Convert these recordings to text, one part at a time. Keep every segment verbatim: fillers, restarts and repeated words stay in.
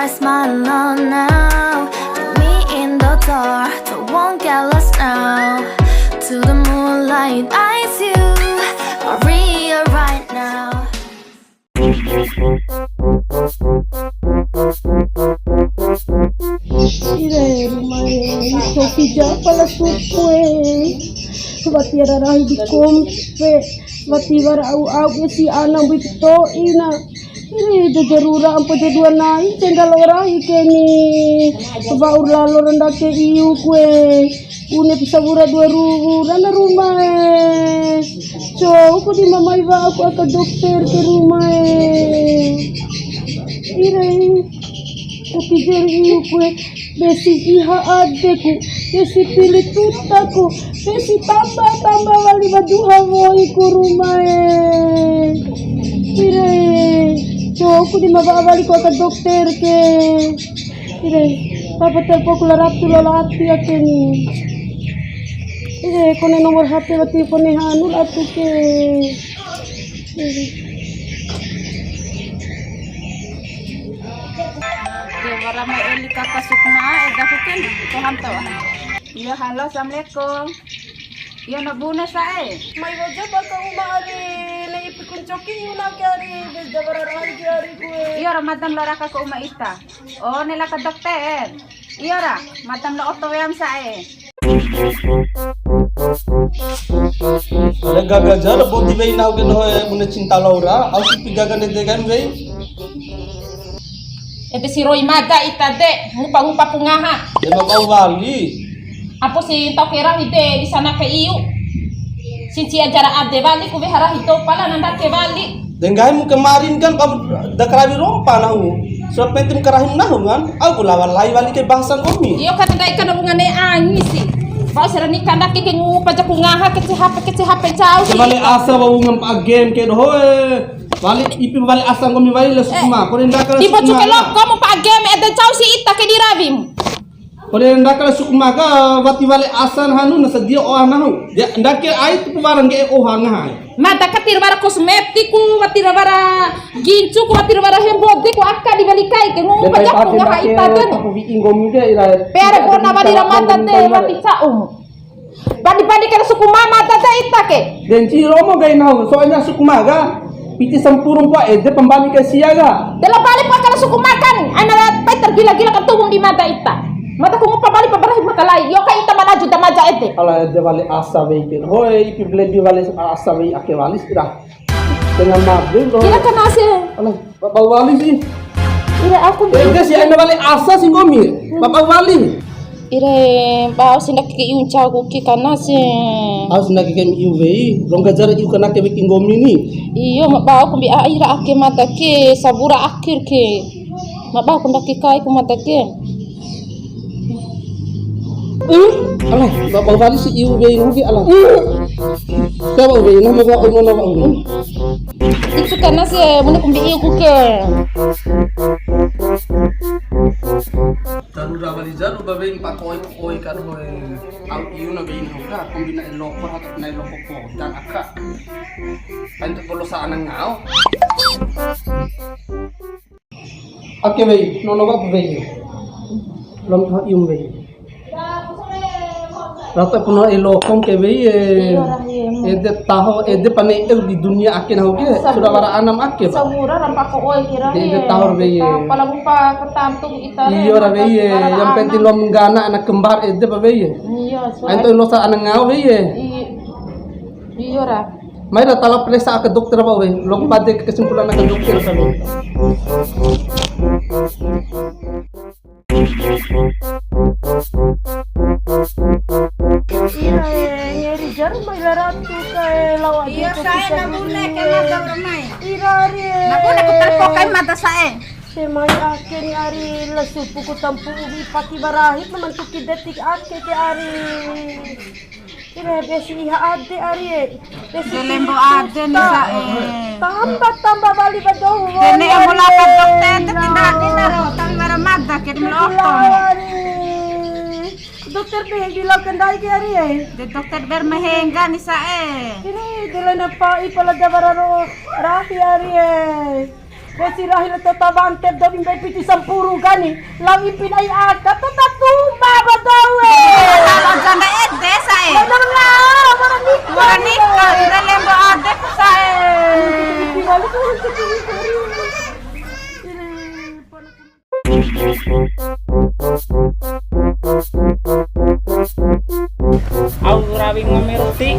Smile on now, put me in the dark, don't won't get lost now. To the moonlight, eyes you, Maria right now. Ire, rumae, Sofi ja pala supu e. Wati ara rahi di kompe, wati wara au-au ke si ana mbui to'i na. Ire, jajarura ampo jadua nai, cengga lao rahi ke ni. Wa'ur lalo randa ke iu kue. Une pisa wura dua ru-, wura na rumae. Cou ku di mamai wa'aku aka dokter ke rumae. Ire, tapi jeri iu kue. Besi iha adeku, besi pili tutaku, besi tamba-tamba wali ba duha woiku rumae. Ire, cou ku di ma wa'a waliku aka dokter ke. Ire, papa telponku la Ratu lalo ati ake ni. Ire, kone nomor H P wati kone hanu la Ratu ke. Ire. Dia wara mai eli kaka Sukma, eh, dahu ken, Tuhan to. Iya, halo, assalamualaikum. Iya, na bune sa'e. Mai wajah baka uma ari, le ipi kuncoki yuna ke ari, be jabara rahi ke ari kue. Iya, Ramadan lo raka ke uma ita. Oh, nela ke dokter. Iya ra, mada ma lao oto weam sa'e. Ada gaga jara bodi wei nahu ke doho e, bune cinta Laura, au sipi gaga ndede kan wei. Ede si roi mada ita de, ngupa-ngupa pu ngaha. De ma bau wali. Apo si tau ke rahi de di sana ke iu. Si cia jara ade wali ku weha rahi dou pala na ndake wali. De nggahimu kemarin kan, ba-, da karawi rompa nahu. Surat penting karahim nahu kan. Au ku lawan lai wali ke bahasa nggomi. Iyo kan ndai kan wunga ne'e angi si. Bau sera nika ndake ke ngupa jaku ngaha kece H P, kece H P cau si. Wali asa ba wunga pa game ke doho e. Wali ipi wali asa nggomi wali le Sukma. Kone ndaka le Sukma. Di bocu ke loko mu pa game ede cau si ita ke di rawim. Kone ndaka la Sukma ka wati wale asan hanu na sadia oha nahu. Ya, ndake ai tu wara ngge'e oha ngaha. Mada ka tiwara kosmetik ku, wati wara gincu ku, wati wara hembodi ku aka di wali kai ke ngupa jaku ngaha ita den. Aku wi'i nggomi ke ira. Pere bona wali ra mada te wati ca'um. Bandi-bandi kena Sukma mada te ita ke. Denci romo gai nahu, soalnya Sukma ka. Piti sampuru mpa ede pambani kai sia ga. Dela bali pa kala Sukma kan, aina la pai tergila-gila kan tuwum di mada ita. Mada ku ngupa bali pa barahi makalai, yo ka ita manaju da maja ede. Ala ede wali asa wei ke. Hoi, ipi blebi wali asa wei ake wali sira. Tengah maghrib loh. Kira kan ase. Ala, bau wali si. Ira aku. Ede si aina wali asa si nggomi. Bau wali. Ire, bau si ndake ke iu ncau ku ke kana se. Au si ndake ke iu wei, rongga jara iu kana ke weki nggomi ni. Iyo, ma bau ku mbi ai ra ake mada ke, sabura akhir ke. Ma bau ku ndake kai ku mada ke. Hmm? Alah, ba-, bau wali si iu wei nggomi alah. Hmm. Ka bau wei, nama bau, nama bau. Itu kana se, mene ku mbi iu ku ke. Darurat wali jaru ba wei mpa koi koi kan hoe. Au iu na wei na ka kombi na elo ko hatu na elo ko ko dan aka. Kan tu polo sa anang ngao. Ake wei, nono wa wei. Lom tho ium wei. Rata puno elo kong ke wei e. Iyo, ra, iya, emang. Ede taho, ede pane el di dunia ake nahu ke. Sudah wara anam ake, Pak. Sabura rampa ko oi kira. Ede taho wei e. Pala mupa ketantu ita re. Iyo, ra wei e. Yang penting lo menggana anak kembar ede pa wei e. Iya, suara. Anto lo sa anak ngau wei e. Iya. Iyo, ra. Mai ra tala periksa ke dokter apa wei. Lo pade kesimpulan ke dokter apa wei. Ira e, ngeri jarum mai la Ratu kae, lao ade. Iya, sae na bune ke mada ramai. Ira re. Na bune ku telpon kai mada sae. Se mai ake ni ari la supu ku tampu'u wi paki barahi, mantuki detik ake ke ari. Ire, besi iha ade ari e. Besi lembo ade ni sae. Tamba, tamba bali ba dohu. Tene ambola ka dokter te tindak dina ro, tapi wara mada ke di meloto. Dokter be bilang kendai ke ari e. De dokter ber mehengga ni sae. Ini dilana pai pala jabara ro rahi ari e. Wesi rahi re tota bante dodi mbei piti sampuru kani. Lau ipin ai aka tota tuba ba dawe. Lau janda ede sae. Bener lah, mana nikah. Mana nikah, ira lembo ade ku sae. Ipi balik ku. Au rawi ngomi ruti.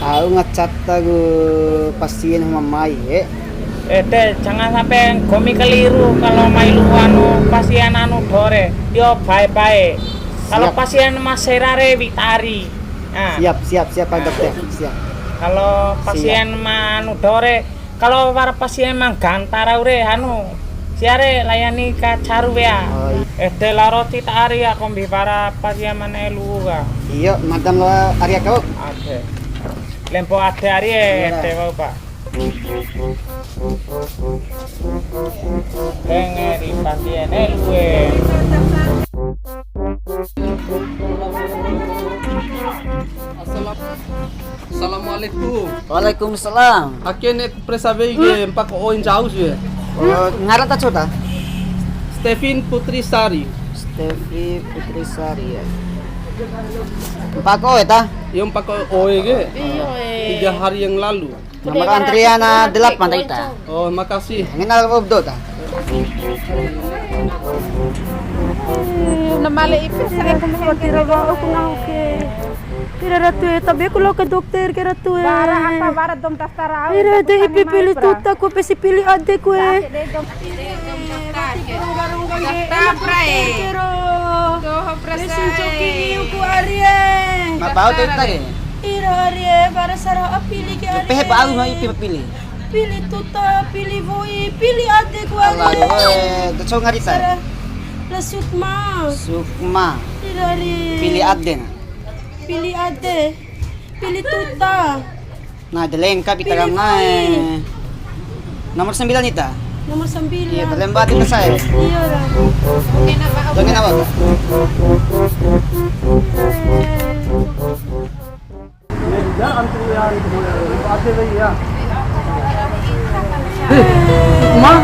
Au ngacata ku pasien ma mai, e. Ede, jangan sampai ngomi keliru kalau mai lu anu pasien anu dore. Yo, bae-bae. Kalau pasien masera re witari. Nah. Siap, siap, siap, Pak Dokter. Siap. Kalau pasien ma anu dore, kalau wara pasien ma ganta rau re, anu, sia re layani ka caru wea. Oh, iya. Ede lao roti ta ari ya, kombi para pasien ma ne'e lu'u ka. Iyo, madam lo ari ya kau. Ade. Lempo ade ari e, ede wa'u, Pak. Dengeri pasien e, lu'u e. Assalam-, Assalamualaikum. Waalaikumsalam. Ake ne'e presa wei ke, mpako oi ncau si. Oh, ngara ta cou ta? Stefin Putri Sari. Stefi Putri Sari, ya. Mpako oi ta? Iyo, mpako oi ke. Iyo, e. Tiga hari yang lalu. Nomor antrian, ah, delapan ta ita. Oh, makasih. Ngena ubdo ta? Eh, na male ipi sa. Ira ratu e, tabe ku lao ke dokter ke ratu e. Bara apa, bara dom daftar au. Ira de ipi pili tuta ku, pesi pili ade ku e. Ira, wati ku rongga-rongga ngge, enak dokter ke ro. Pesi ncoki iu ku ari e. Ma bau tuta ke? Ira ari e, bara sara pili ke ari e. Pehe bau ma ipi pili. Pili tuta, pili voi, pili ade ku ari. Ala, e, de cou ngari ta? Sara, la Sukma. Sukma. Ira ari. Pili ade na? Pili ade. Pili tuta. Nah, de lengkap ita. Pili kang nai. Nomor sembilan ita? Nomor sembilan. Iya, de lemba ita sae. Iya, lah. Jangan apa? Ya, antrian, ya, ya. Eh, ma?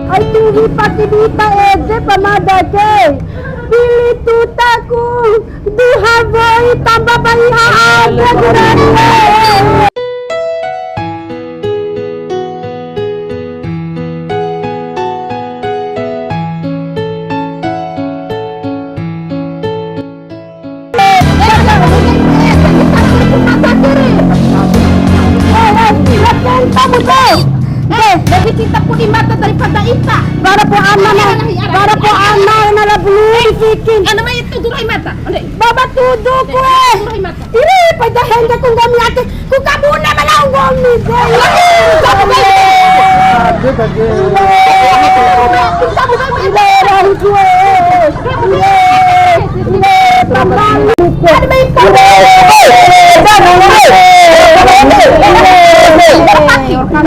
Ai tuwi pake dita ede pamada ke. Pili tutaku, duha voi tamba bai ha ade gurande. Eh, lebih cintaku di mata daripada ita. Bara po ana na, bara po ana na la bulu di fikin. Ana mai itu durai mata. Onde. Baba tudu kue. Durai mata. Iri pada henda ku nggomi ake. Ku kabuna mana nggomi de. Ade bage.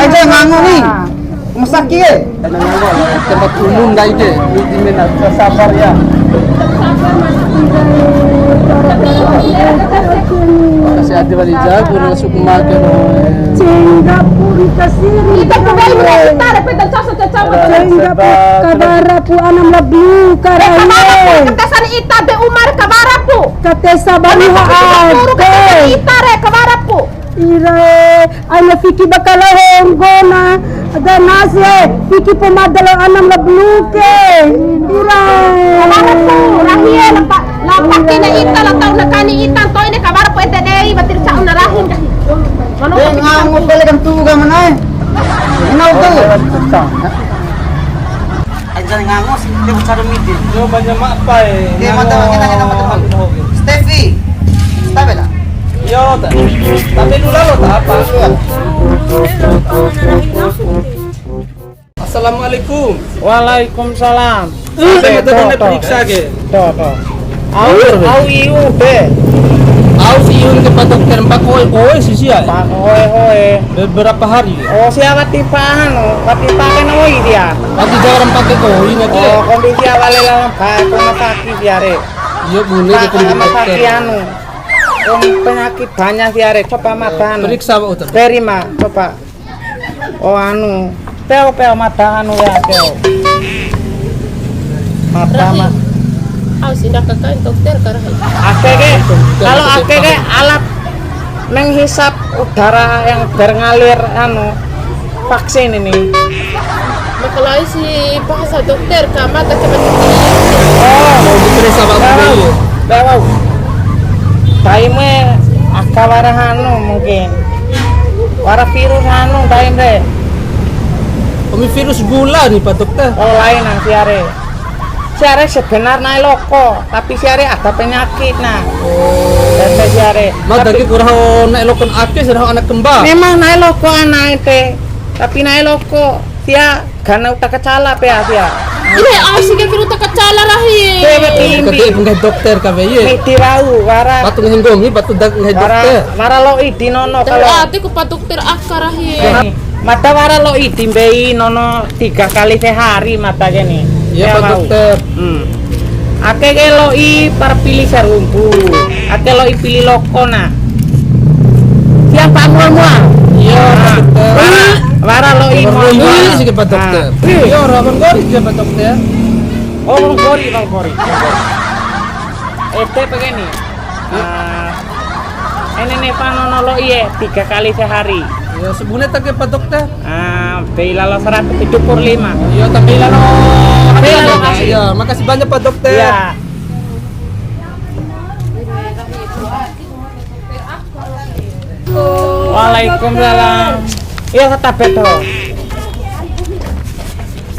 Aja ngangu ni. Rumah sakit, eh. Tempat umum ndai ke, di mana? Sabar ya. Kasih hati balik jago, langsung kemake. Singapura kasih. Ita ku dai, ita repet dan cocok, cocok. Singapura, kabara pu anam lebih. Kabara pu ketesan ita be Umar, kabara pu. Katesa bani ha ita re, kabara pu. Ira e, aina fiki bakala honggo na, ada nasi e, fiki pomada lo anam la bluke. Ira e. Kabara pu, rahi e, lampa, lampa kena ita, la tau na kani ita, to ini kabara pu ente dei, batir cau na rahi. Mana? Eh, ngangu pele kan tu ga mana e? Ngangu tu. Aja ngangos, dia bicara midi. Yo, banyak mak pai. Dia mata, kita, kita mata. Stefi, Stabela. Yo, ta. Tapi dulu lo ta apa? Assalamualaikum. Waalaikumsalam. Saya betul, nak periksa ke? Tuh, tuh. Au, au iu be. Au si iu ke Pak Dokter, Pak Oe, Oe si sia. Pak Oe, Oe. Beberapa hari. Oh, sia wati pahan, wati pakai Oe dia. Wati jarang pakai Oe na ke. Oh, kondisi awalnya lawan baik, rumah sakit dia re. Iya, bune. Pak, ke rumah sakit dokter. Anu. Om penyakit banyak sia re, coba mata anu. Periksa, Pak, dokter. Terima, coba. Oh, anu. Peo, peo, mata anu ya, peo. Mata, Rahi. Au si ndak kain dokter ka, Rahi. Ake ke, kalau ake ke alat menghisap udara yang bergalir, anu, vaksin ini. Makalai si bahasa dokter ka, mata coba. Oh, mau diperiksa, Pak, bau, bau. Time aka wara anu mungkin. Wara virus anu time re. Kami virus gula nih, Pak Dokter. Oh, lain nang sia re. Sia re sebenar na'e loko, tapi sia re ada penyakit, nah. Oh. Sia re. Tapi sia re. Ma, tapi dagi kurang na'e loko ake, sudah anak kembar. Memang na'e loko ana ente, tapi na'e loko sia karena uta kacala pea sia. Iya, au si ke uta kacala, Rahi. Dewe timbi. Kede nggahi dokter ka be, iya. Miti rau, wara. Batu nggahi nggomi, batu dak nggahi dokter. Wara lo'i di nono kalau. Ate ku Pak Dokter aka, Rahi. Mata wara lo'i di mbei nono tiga kali sehari mata ke ni. Iya, Pak Dokter. Hmm. Ake ke lo'i par pili sarumbu. Ake lo'i pili loko na. Siang Pak Mual-mual. Iya, Pak Dokter. Wara, wara lo'i mual-mual. Iya, sih, Pak Dokter. Iya, orang nggori dia, Pak Dokter. Oh, orang nggori, orang nggori. Ete begini. Ah, ini nih, Pak, nono lo'i e, tiga kali sehari. Ya, sabune ta ke, Pak Dokter? Ah, bei lalo seratus tujuh puluh lima. Iya, ta bei lalo. Bei lalo kasih. Iya, makasih banyak, Pak Dokter. Iya. Waalaikumsalam. Iya, satabe to.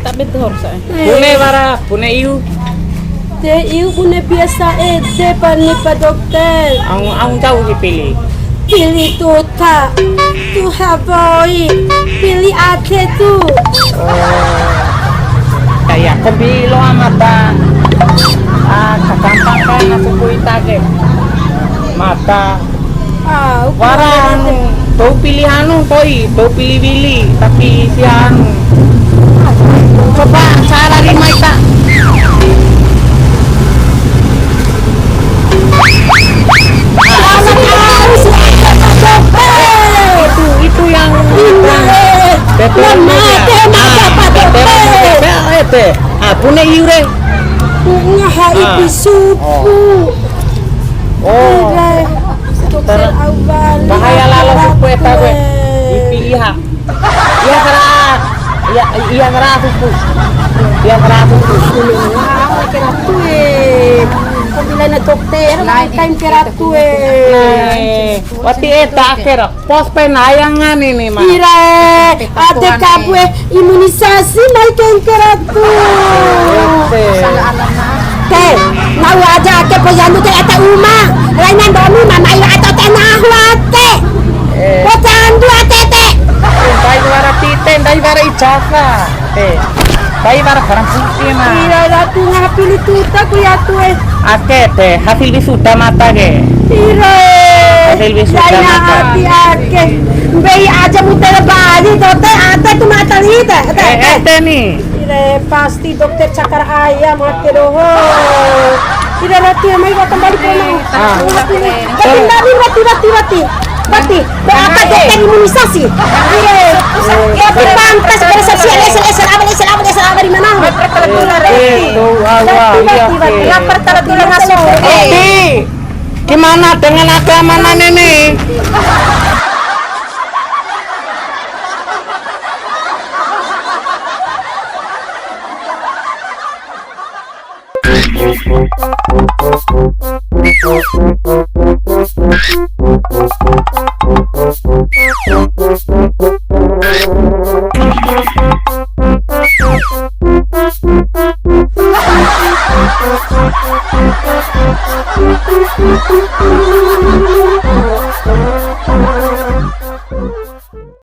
Satabe to, harus, eh. Bune wara, bune iu. De iu bune biasa ede pani, Pak Dokter. Au, au jauh dipilih. Pili tuta, tuha boi, pili ade tu. Oh. Ya, ya, kombi lo amata. Ah, kakampang kan aku kuita ke. Mata. Ah, wara anu, dou pili anu, to'i, dou pili wili, tapi sia anu. Coba salah lima ita. Itu, itu yang betul. Mama, betul. Ah, bune iu re. Ngaha ipi supu. Oh. Iya. Dokter Awal. Bahaya lalo supu eta gue. Ipi iha. Iya kara. Iya, iya kara supu. Iya kara supu. Ngaha kera tue. Pembilan dokter, lain kera tue. Wati eta akhir. Pos penayangan ini, Mas. Ire, ade kabue imunisasi mai kengke ratu. Oke. Te, nau aja ake poyanu te ete uma. Laina ndomi mama ira ate te nahu ate. Eh. Pocandu ate te. Ndai wara tite, ndai wara ijazah. Te. Ndai wara barang bukti, Mas. Ira ratu ngaha pili tuta ku ya tue. Ake te, hasil wisuda mata ke. Ire. Hasil wisuda mata. Ati ake. Mbei aja muter bali, dote ate tu mata lite. Ete, eh, ete. Ete ni. Ire, pasti dokter cakar ayam ake doho. Ire, rati mai wa kembali ke rumah. Ah. Tapi nabi rati, rati, rati. Bati, berapa dokter imunisasi? Iya. Tapi pantas beresepsi, esel, esel, aman, esel, aman, esel, aman, di mana? Lapar tala tular. Bati, bati, bati. Lapar tala tular masuk. Tapi, gimana dengan agama ini?